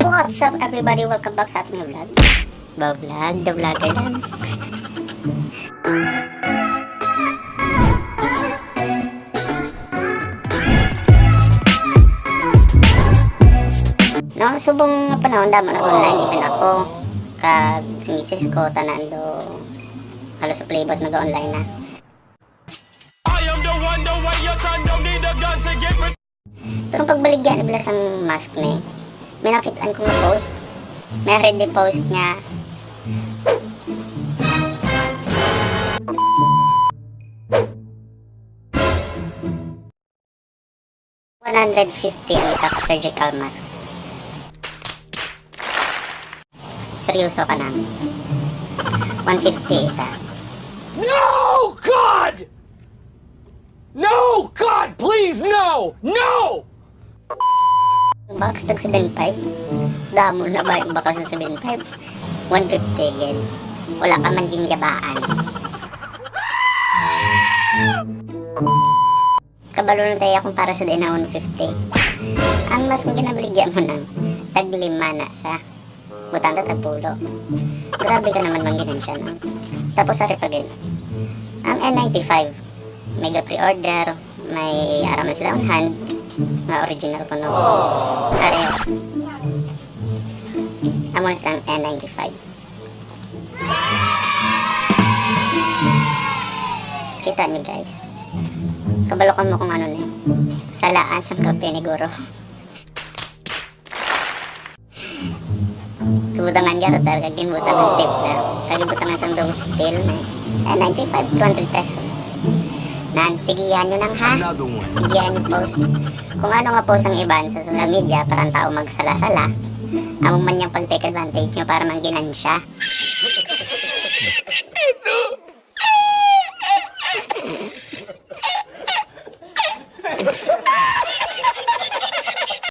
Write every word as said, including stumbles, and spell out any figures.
What's up, everybody? Welcome back sa ating vlog. Ba vlog, the vlogger lang. No, subong nga panahon, damo na online, even ako. Kag si misis ko, tanan do, halos sa palibot nag-online na. I am the one, the way your son don't need a gun to get res- Pero pagbaligya na bala sang mask ni, may nakit-an ko nga post. May ready post nga one hundred fifty ang isa ka surgical mask. Seryoso ka na. One fifty isa. No, God! No, God, please, no! No! Box tag seven five. Damo na ba yung bakal sa seven five? One fifty again. Wala pa man yung yabaan. Kabalo na tayo kung para sa din na one fifty. Ang mas ang ginabaligya mo nang tag lima na sa butang ta tag pulo. Grabe ka naman mang ginansya, no? Tapos, ari pa gid. Ang N ninety-five, mega pre-order, may ara man sila on hand, nga original ko, no? Ari, amo na silang N ninety-five. Kita niyo, guys. Kabalo ka mo kung ano ni. Salaan sang kape ni Guro. Gibutangan ka, Rotar, kag ginbutangan stapler. Kag gibutangan sang dose steel na. Eh, ninety-five, two hundred pesos. Nan, sigihan nyo lang, ha? Another one. Sigihan nyo post. Kung ano nga post ang iban sa social media para ang tao magsala-sala, amo man yung pag-take advantage nyo para mangginansya.